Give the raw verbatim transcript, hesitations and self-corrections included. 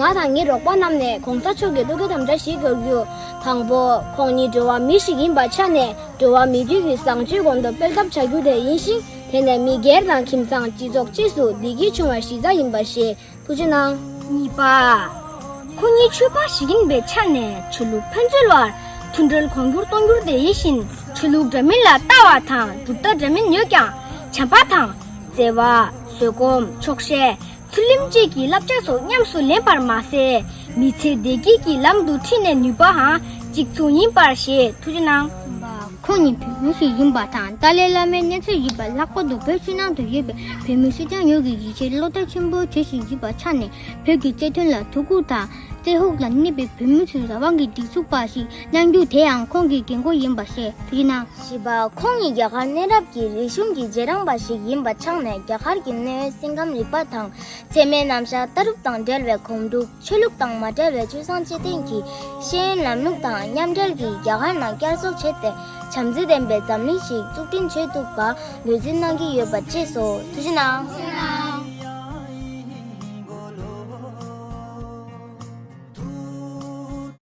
ང་དང་ངའི་རོགས་པ་རྣམས་ནས་གོང་ས་མཆོག་གི་ཐུགས་ཀྱི་དམ་བཅའ་བཞེས་དགོས་རྒྱུ། དང་པོ། ཁོང་ཉིད་འགྲོ་བ་མི་ཞིག་ཡིན་པའི་ཆ་ནས་འགྲོ་བ་མི་རྒྱུད་ཀྱི་བཟང་སྤྱོད་གོང་དུ་སྤེལ་ཐབས་བྱ་རྒྱུ་དེ་ཡིན་ཞིང་། དེ་ནས་མི་སྒེར་དང་ཁྱིམ་ཚང་སྤྱི་ཚོགས་གཅིག་སུ་བདེ་སྐྱིད་བྱུང་བའི་གཞི་རྩ་ཡིན་པ་ཞེས། ཐུགས་རྗེ་གནང་། གཉིས་པ། ཁོང་ཉིད་ཆོས་པ་ཞིག་ཡིན་པའི་ཆ་ནས་ཆོས་ལུགས་ཕན་ཚུན་བར་མཐུན་སྒྲིལ་གོང་འགྱུར་གཏོང་རྒྱུ་དེ་ཡིན་ཞིང་། ཆོས་ལུགས་འདྲ་མིན་ལ་ལྟ་བ་དང་གྲུབ་མཐའ་འདྲ་མིན་ཡོད་ཀྱང་། བྱམས་པ་དང་། བརྩེ་བ། བཟོད་སྒོམ། ཆོག་ཤེས། ཚུལ་ཁྲིམས་བཅས་ཀྱི་བསླབ་བྱ་སོགས་ཉམས་སུ་ལེན་པར་མ་ཟད། མི་ཚེ་བདེ་སྐྱིད་ཀྱི་ལམ་དུ་ཁྲིད་ནས་ནུས་པའང་གཅིག་མཚུངས་ཡིན་པར་ཞེས་ཐུགས་རྗེ་གནང་། ཁོང་ཉིད་བོད་མི་ཞིག་ཡིན་པ་དང་། ཏཱ་ལའི་བླ་མའི་གནས་ཚུལ་ཡིན་པ། ལྷག་པར་དུ་བོད་ཕྱི་ནང་དུ་ཡོད་པའི་བོད་མི་སུ་ཀྱང་ཡོངས་ཀྱིས་ཡིད་ཆེས་བློ་གཏད་ཆེན་པོ་བྱེད་བཞིན་ཡོད་པའི་ཆ་ནས། བོད་ཀྱི་བརྩེ་དོན་ལ་ཐུགས་ཁུར་དང་། བཙན་འོག་ལ་གནས་པའི་བོད་མི་ཚོའི་རང་དབང་གི་སྒྲིག་འཛུགས་པ་ཞིག་གནང་རྒྱུ་དེའང་ཁོང་གི་འགན་ཁུར་ཡིན་པ་ཞེས་ཐུགས་རྗེ་གནང་། བཞི་པ། ཁོང་ཉིད་རྒྱ་གར་གནས་རབས་ཀྱི་རིག་གཞུང་གི་རྗེས་འབྲང་པ་ཞིག་ཡིན་པའི་ཆ་ནས། རྒྱ་གར་གྱི་གནའ་བོའི་སེམས་ཁམས་རིག་པ་དང་། ཚད་མའི་རྣམ་གཞག་ལྟ་གྲུབ་དང་འབྲེལ་བའི་སྒོམ་སྒྲུབ། ཆོས་ལུགས་དང་མ་འབྲེལ་བའི་སྤྱོད་བཟང་སྤྱོད་ལྡན་གྱི་ཤེས་ཡོན་ལམ་ལུགས་དང་མཉམ་འབྲེལ་གྱིས་རྒྱ་གར་ནང་བསྐྱར་གསོ་བྱས་ཏེ། བྱམས་བརྩེ་ལྡན་པའི་འཛམ་གླིང་ཞིག་འཛུགས་སྐྲུན་བྱེད་ཐུབ་པར་ངོས་འཛིན་གནང་གི་ཡོད་པ་བཅས་སོ། ཐུགས་རྗེ་གནང་།